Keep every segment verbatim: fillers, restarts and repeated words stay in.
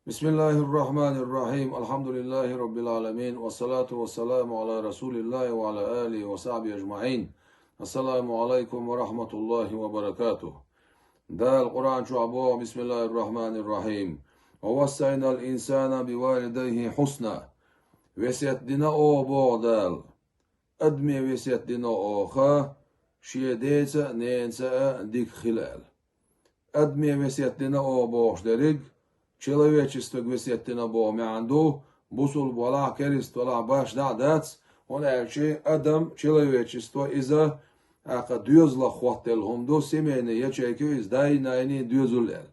بسم الله الرحمن الرحيم. الحمد لله رب العالمين. والصلاة والسلام على رسول الله وعلى آله وصحبه أجمعين. السلام عليكم ورحمة الله وبركاته. Дала Къуръан чохь боху: بسم الله الرحمن الرحيم. ووصينا الإنسان بوالديه حسنا. Весет дина оха боху Дала. Адаме весет дина оха, шен деца а, ненаца а дика хила аьлла. Адаме весет дина оха бохуш дерриг, человечествога весет дина боху маьӀна ду, бусулба валахь, керста валахь, башха дӀа а дац, хӀунда аьлча адам, человечество, иза, тӀаккха доьзалах хоттаделла хӀума ду, семейный ячейка ю иза, дай-найний доьзал аьлла.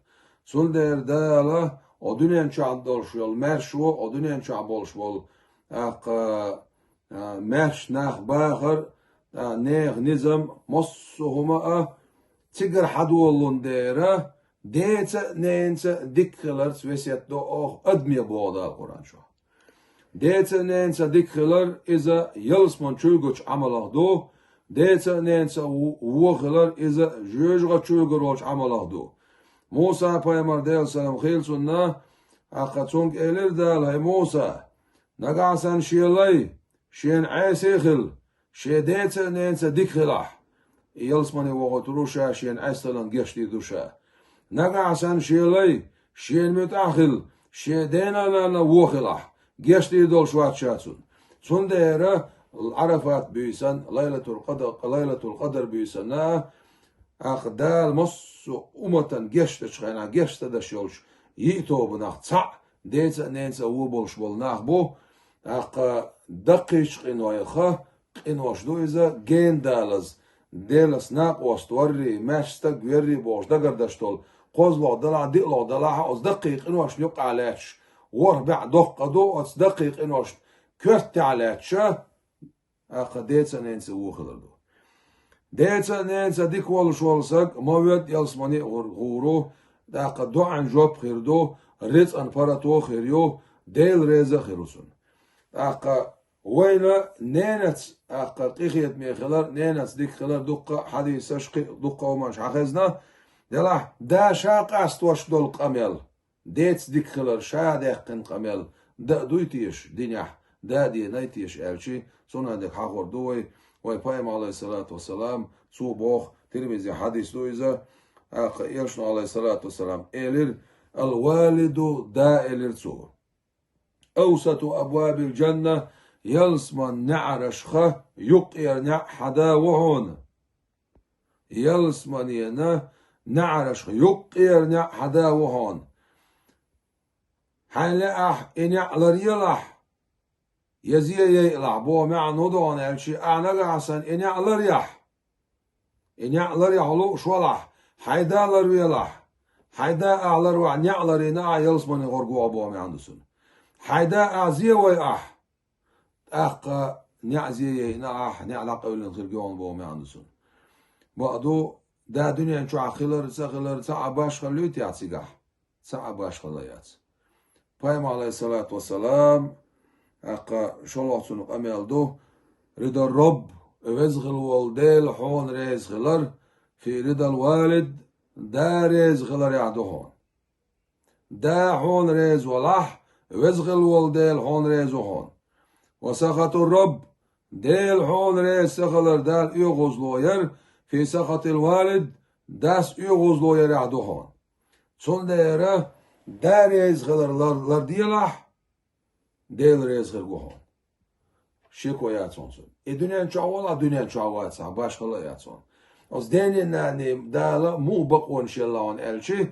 Цундела Дала, о дуьнен чохь долуш йолу маьршо, о дуьнен чохь болуш болу, тӀаккха, а, маьрша нах бахар, а, нехан низам, массо а хӀума а, цигара хьадолалун дера, деца а, ненаца а дика хиларца весет до оха адаме боху Дала Къуръан чохь. Деца а, ненаца а дика хилар, иза ялсаман чуьйгучу Ӏамалах ду, деца а, ненаца а ву-, вон хилар, иза жоьжахати чуьйгара волчу Ӏамалах ду. Муса пайхамар, Делан салам хила цунна, тӀаккха цуьнга элира Дала: «ХӀай Муса, нагахь санна шен лай, шена Ӏеса а хила, шен деца а, ненаца а дика хилахь». И ялсамане вохуьйтур ву ша, шена Ӏесалан гечдийр ду ша. Нагахь санна шен лай, шена муьтӀахь а хила, шен дена а, нана а вон хилахь, гечдийр долуш вац ша цунна. Цундела Ӏарафат буьйсан, Лайлатул Къадр, Лайлатул Къадр буьйсанна, тӀаккха Дала массо а умматан гечдечу хенахь, геч ца деш йолчу йиъ тобанах цхьаъ деца а, ненаца а вон болуш болу нах бу, тӀаккха даккхийчу къинойх, къинош ду иза гена далаза, Делаца накъост варрий, маьрша стаг веррий бохуш дагардеш долу, кхозлагӀа далахь а, диълагӀа далахь а, оцу даккхий къиношна юкъахь лаьтташ, ворхӀ бӀе доккха ду, оцу даккхий къиношна коьртехь лаьтташ, тӀаккха деца а, ненаца а вон хилар ду. Деца а, ненаца а дика волуш волу саг ма воьду ялсамане а гӀур-, гӀур ву, тӀаккха доӀан жоп хир ду, рицкъан паргӀато а хир ю, Дела реза а хир ву цунна. ТӀаккха вайна ненаца, тӀаккха къинхетаме хилар, ненаца дика хилар дуккха а хьадисаш, кхин а дуккха а хӀуманаш хьахезна, делахь, да ша къастош долу къамел. Деца дика хилар ша даьккхина къамел дан а дуй теша динехь, да а денай теша аьлчи, цунах дерг хьахор ду вай, вай пайхамар, Ӏалайхиссалату вассалам, цо боху, Тирмизи хьадис ду иза, тӀаккха элчано, Ӏалайхиссалату вассалам, элира: «Ал-валиду», да элира цо, «авсату абвабил джанна», ялсаман неӀарашха юккъера неӀ хьан да ву хьуна. Ялсаманена неӀарашха юккъера неӀ хьан да ву хьуна. Хьайн лаахь, и неӀ ларъялахь, я зе яйалахь, боху маьӀна ду хьуна аьлчи, ахь нагахь санна и неӀ ларъяхь. И неӀ ларъяхь лууш валахь, хьайн да ларвелахь, хьайн да ахь ларвахь, неӀ ларйина ахь ялсамане гӀур ву хьо боху маьӀна ду цуьнан. Хьайн да ахь зе вайахь, тӀаккха неӀ зе яйина ахь, неӀ дӀакъевлина хир ю хьуна боху маьӀна ду цуьнан. Бакъду, да дуьнен чохь хилар а, ца хилар а, цхьа а башхалла юй техьа цигахь? Цхьа а башхалла яц. Пайхамар, Ӏалайхиссалату вассалам, тӀаккха шолгӀа цуьнан къамел ду: «Ридар Рабб», веза хилла волу Дела хьуна реза хилар, «фи ридал валид», да реза хиларехь ду хьуна. Да хьуна реза валахь, веза хилла волу Дела хьуна реза ву хьуна. «Ва сахатур Рабб», Дела хьуна реза ца хилар, Далла оьгӀазло яр, «фи сахатил валид», дас оьгӀазло ярехь ду хьуна. Цундела да реза хилар лар-, ларделахь, Дела реза хир ву хьуна. Шеко яц хьуна цунна. И дуьнен чохь валахь, дуьнен чохь вацахь, башхалла а яц хьуна. Оцу дена а, нанна а Дала муха бакъонаш елла хьуна аьлчи,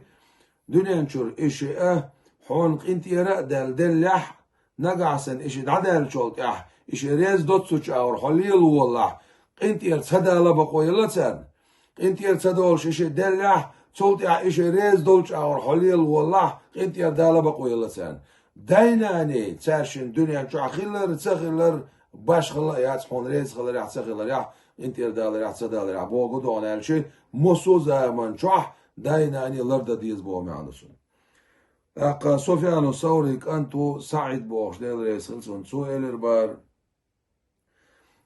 дуьнен чуьра и шиъ а хьуна къинтӀера а даьлла деллехь, нагахь санна и шиъ дӀадаьллачул тӀаьхьа, и шиъ реза доццучу агӀор хьо лелаволлахь, къинтӀера ца дала бакъо елла царна. КъинтӀера ца долуш и шиъ деллехь, цул тӀаьхьа и шиъ реза долчу агӀор хьо лелаволлахь, къинтӀера дала бакъо елла царна. Дай-наний, цаьршинна дуьнен чохь хилар а, ца хилар а, башхалла а яц хьуна реза хиларехь, ца хиларехь, къинтӀера даларехь, ца даларехь, боху ду хьуна аьлчи, массо а заман чохь дай-наний лардан деза боху маьӀна ду цуьнан. ТӀаккха Суфьяну Саврин кӀант ву СаӀид бохуш, Дела реза хила цунна, цо элира бара: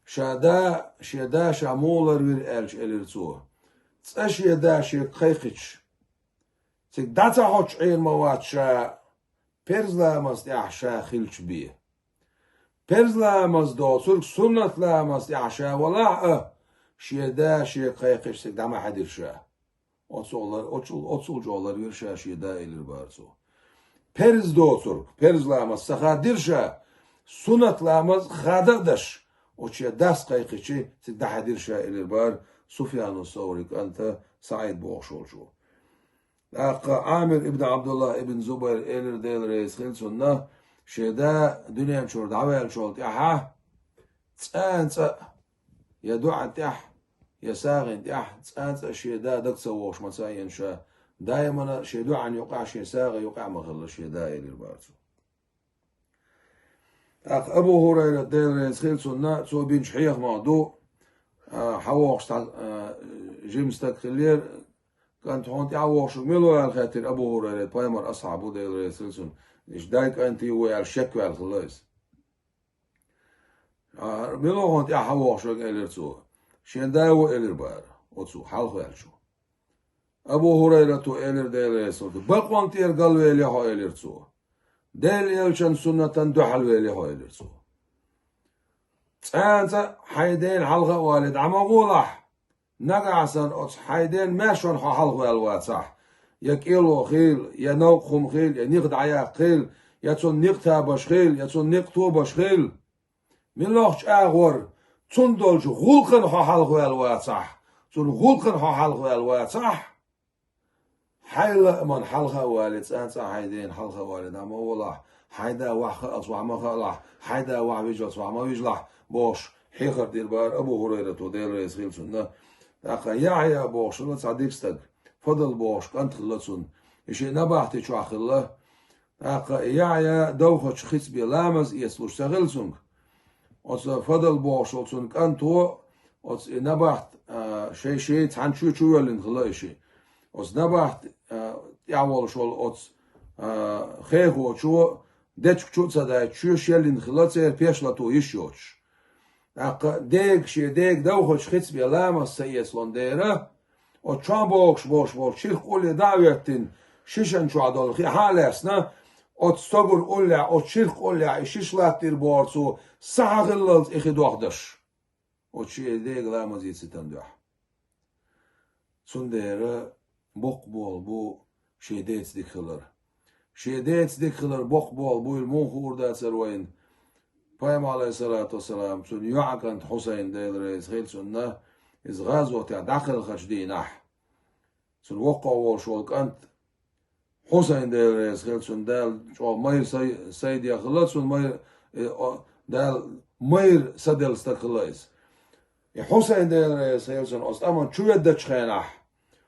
«Ша да, шен да ша муха ларвира?» аьлча, элира цо: «Цкъа шен да шега кхайкхича, цига дӀа ца хоттуш Ӏийр ма вац ша, Перз ламаз тӀехь ша хилча бе. Перз ламаз доцург суннат ламаз тӀехь ша валахь а, шен да шега кхайкхича цига дӀа ма хьаьдира ша. Оцул, оцул, оцул чӀогӀа ларвира ша шен да, элира бара цо. Перз доцург, перз ламаз ца хаддира ша, суннат ламаз хада а деш, оцу шен дас кхайкхича цига дӀахьаьдира ша, элира бара Суфьяну Саври кӀанта СаӀид бохуш волчо. ТӀаккха Ӏамир ибн Ӏабдуллах ибн Зубайр элира, Дела реза хила цунна, шен да дуьнен чуьра дӀаваьллачул тӀаьхьа цкъа а, я дуӀан тӀехь, я сагӀина тӀехь, цкъа а шен да дага ца вогӀуш ма ца Ӏийна ша, даимана шен дуӀан юкъахь, шен сагӀина юкъахь ма хилла шен да, элира бара цо. ТӀаккха Абу ХӀурайрат, Дела реза хила цунна, цо бинчу хьехамах ду, а, хьан вогӀуш цхьа, а, жима стаг хиллера, кӀант, хьуна тӀаьхьа вогӀуш мила ву аьлла хаьттира Абу ХӀурайрат, пайхамар асхьаб ву, Дела реза хила цунна, иштта дай кӀант ву аьлла шекваьлла хилла иза. А, мила ву хьуна тӀаьхьа вогӀуш верг, элира цо. Шен да ву, элира бара оцу хьалхаваьллачо. Абу ХӀурайрата элира, Дела реза хила цунна, бакъонан тӀера галвелла хьо, элира цо. Делан элчан суннатан дуьхьалвелла хьо, элира цо. Цкъа а хьайн дена хьалха а валий дӀа ма гӀолахь, нагахь санна оцу хьайн ден маьршонна хьо хьалхаваьлла вацахь, я кӀело хила, я новкъа хӀума хила, я ниха дӀаяккха хила, я цунна ниха табаш хила, я цунна ниха тобаш хила. Мила ву чӀагӀо, цунна долчу гӀуллакхана хьо хьалхаваьлла вацахь, цунна гӀуллакхана хьо хьалхаваьлла вацахь, хьайн лааман хьалха а валий, цкъа а хьайн дена хьалха а валий дӀа ма гӀолахь, хьайн да ваха хаалц ваха ма хаалахь, хьайн да ваха вижалц ваха ма вижалахь, бохуш, хьехар дира бара Абу ХӀурайрата, Дела реза хила цунна. ТӀаккха Яхьъя бохуш хилла цхьа дика стаг, Фадал бохуш кӀант хилла цунна. И шиъ набахти чохь хилла. ТӀаккха Яхьъя довхачу хицбе ламаз эцалуш ца хилла цуьнга. Оцу Фадал бохуш волу цуьнан кӀанто, оцу и набахт, а, шай-шай цхьана чоь чу воьллина хилла и шиъ. Оцу набахт, а, тӀехь волуш волу оцу, а, хехочо дечка чу а ца дайта, чоь шеллина хилла церан пешлато йиш йоцуш. ТӀаккха дега, шен дега довхачу хицбе ламаз ца эцалун дера, оцу чохь богуш болуш болу чирх къулле дӀа а хӀоьттина, шишан чохь долу хи хьа а лаьцна, оцу стогар уллехь, оцу чирх къуллехь и шиша латтийр боху цо, сахьа хиллалц и хи дохдаш. Оцу шен дега ламаз эцитан дуьхьа. Цундела боккха болу бу шен деца дика хилар. Шен деца дика хилар боккха болу буйла муха хуур дацара вайна? Пайхамар, алейхиссалату вассалам, цуьнан йоӀан кӀант Хьусайн, Дела реза хила цунна, иза гӀазотехь дӀакхелхачу дийнахь, цуьнан воккхах волуш волу кӀант Хьусайн, Дела реза хила цунна, Дала чӀогӀа майра сай-, сайдехилла цунна, майра, э, о, Дала майра саделла стаг хилла иза. И Хьусайн, Дела реза хила цунна, оцу тӀаман чу веддачу хенахь,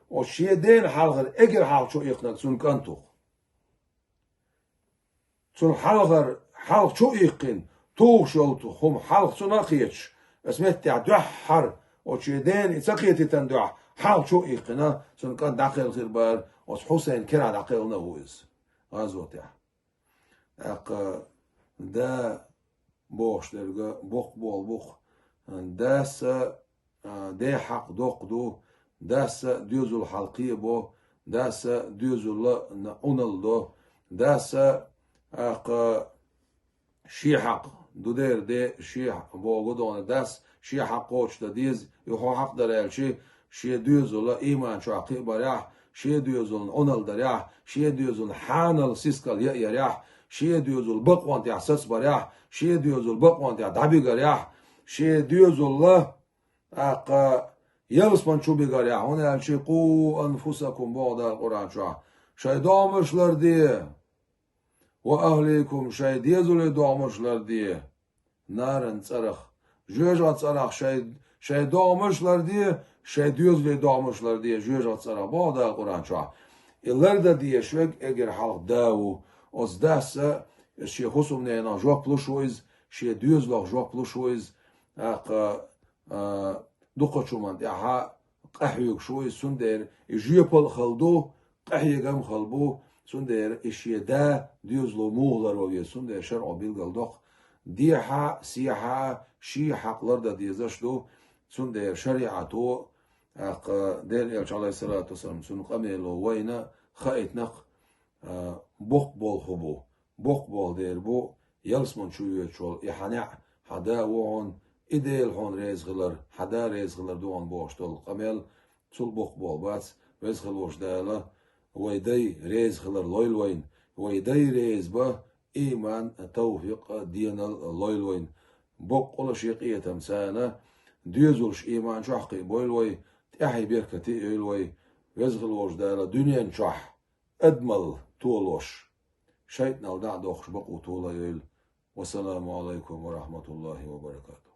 оцу шен дена хьалхара эггара хьалха чу иккхинарг цуьнан кӀант ву. Цунна хьалхара хьалха чу иккхина, тухуш йолу хӀума хьалха цунна а кхеташ, оцу меттехь дуьххьара, оцу шен дена и ца кхетийтан дуьхьа, хьалха чу иккхина, цуьнан кӀант дӀакхелхира бара, оцу Хьусайн керахь дӀакхелхина а ву иза гӀазотехь. ТӀаккха да бохуш дерг боккха болу бу-кх. Дас а, а, ден хьакъ доккха ду, дас а доьзал хьалкхебо, дас а доьзал а Ӏуналла до, дас а, тӀаккха шен хьакъ ду дера де, шен хьакъ боху дона дас, шен хьакъ кхочушдан деза, и хьо хьакъ дара аьлча, шен доьзал а ийман чохь кхиабарехь, шен доьзална Ӏуналла дарехь, шен доьзална хьанал сискал яа ярехь, шен доьзал бакъонтехь сацбарехь, шен доьзал бакъонтехь дӀабигарехь, шен доьзал а, тӀаккха, ялсаман чу бигарехь, хӀунда аьлча, «Къу анфусакум», боху Дала Къуръан чохь, шайн догӀмаш ларде, «ва ахликум», шайн доьзалан догӀмаш ларде, «наран», цӀарах, жоьжахатин цӀарах, шайн, шайн догӀмаш ларде, шайн доьзалан догӀмаш ларде, жоьжахатин цӀарах, боху Дала Къуръан чохь. И лардан дезаш верг эггара хьалха да ву, оцу дас а, шен хӀусамненах жоп луш ву иза, шен доьзалах жоп луш ву иза, тӀаккха, а, дукхачу хӀуманна тӀехь къахьоьгуш ву иза, цундела и жоьпалла хала ду, къахьегам хала бу, цундела и шен да доьзало муха ларво веза, цундела шарӀо билгал доккху, дехьа а, сехьа а шен хьакъ лардан дезаш ду, цундела шариӀато, тӀаккха Делан Элча, алейхиссалату вассалам, цуьнан къамело вайна хаийтина-кх, а, боккха болу хӀу бу. боккха болу дер бу, ялсман чу йоьдуш волу и хьан неӀ, хьан да ву хьуна, и Дела хьуна реза хилар, хьан да реза хилар ду хьуна бохуш долу къамел, цул боккха болу бац. Веза хилла волчу Дала вай дай реза хилар лойла вайна, вай дай реза бан, иман, тавфикъ, денал лойла вайна. Боккъала шен къинхетам царна, доьзалш иман чохь кхиа бойла вай, тӀаьхье беркате а йойла вай. Веза хилла волчу Дала дуьнен чохь адамал толош, шайтӀанал дӀа а дохуш бакъо тола а йойла. Вассаламу алайкум ва рахматуллахи ва баракатух.